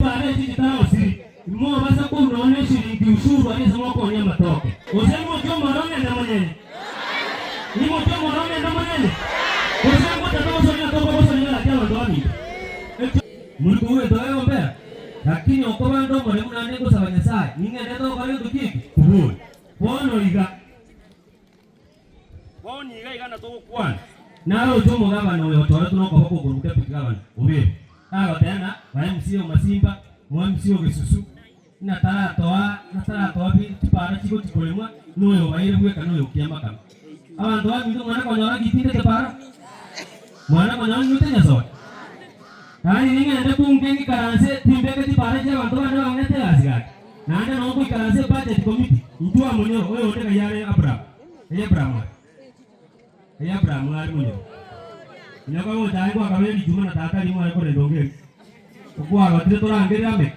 Chibara echi chitarosiri, imobasa korua nonya neshiringi ushuru aria ase mokoonia amatoke. Gose imoche omoro ng'ende monyenye? Imoche omoro ng'ende monyenye? Gose ngocha togosoria na tokogosoria gati abanto baminto? Ekio Muri koigwa egento gegombera? Lakini okoba nde omoremu naende ngosaba Nyasae, ning'endete gokora gento ki eke? Kobori. Bono iga. Bono iga iga natogokwana. Naroche omogabana oyo ochoretwe nokoboko okoruo deputy governor Oberu kagoteba ng'a ba MCA o Masimba, mo MCA o Gesusu ng'a taratoa nataratoa bi chipara chigochi koremwa noyo obaire bweka noyo okiamakama. Abanto baminto mwana konyora gitindete para? Mwana konyora ninywete nyasoe? Yaani ning'ende bunge ng'ikaranse timbeke chipara chia abanto bande bang'ete egasi gaki. Naende nabo ngoikaranse ebudget committee intwe amo nero oyonde ng'ai are Abraham. Ng'ai Abraham are? Ng'ai Abraham are monyene? Onye kogocha aye gwakabere rijuma na tata rimo are korenda onge eri. Okwarotire torangerere ameka.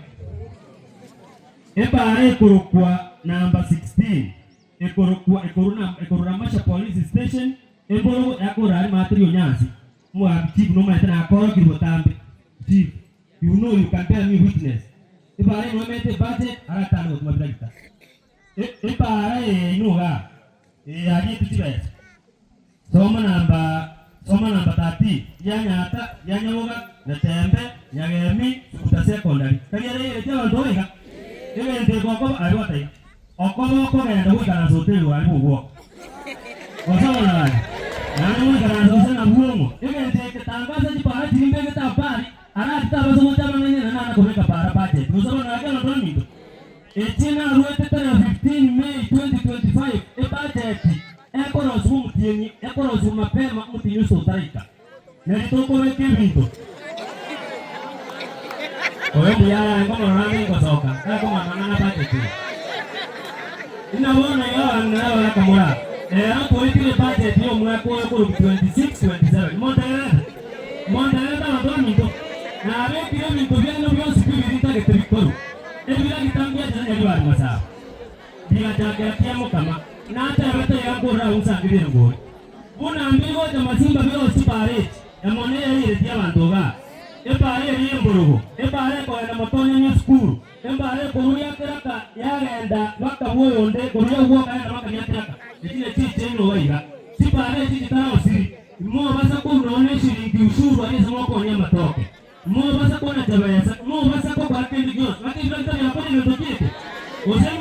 Ebaara ekorokwa number 16 ekorokwa ekorwa na ekorwa Ramasha police station emborogo yakorora aria maate rionyansi. Omogambi chief nomaete nakorokire botambe chief you know you can bear me witness ebaara eye noemete ebudget aratane gotuma biragita ebaara eye inwe igaa eye yarietwe chibesa soma namba soma namba 13 rianyata rianyaboga Nyatembe Nyagemi Suguta secondary tari ere eyeretie abanto iga egento eke okoba aye bwata iga Okoba okogenda goikaransa hoteli aria bogwoka. Gose bono gaki, naende goikaransa gose na bwong'o. Egento eke tangasa chipara chiria mbegete abari, arati tabasa gocha amang'ana ng'a nana kobeka para budget. Gose bono gaki abanto baminto, echi naruete tarehe 15 May 2025 ebudget ekorosiwa omotienyi ekorosiwa mapema omotienyi ose otaraika. Nari tokobeka ebinto. Oyo mbuya arare nkomorora ande ngosoka, tari komanya mang'ana budget eye. Inga bono iga abang'ina na abagaka more aba, rero twaitire ebudget ya omwaka oyo okorokwa 26 27. Montegererete? Montegererete abanto baminto? Nabekire ebinto biaino bionsi pi biria ntagete bikorwe. Ebiragita mbiachete Nyaribari Masaba, bigachakera Kiamokama, natebete iga nkorora agwo nsangerie erongori. Buna mbigocha masimba bionsi chipara echi, emo neyairetie abanto igaa, epara eria y'emborogo, epara ekogenda motonyani esukuru, embara ekoruria keraka yagenda baka bw'oyonde, koruria agwo okagenda baka Nyakeraka. Echi nachio echiaino iga iga. Chipara echi chitarosiri, imobasa korua nonya neshiringi ushuru aria ase mokoonia amatoke, imobasa konacha besa, imobasa gokora kende gionsi, gaki ebiragita biakora egento ki eke? Gose.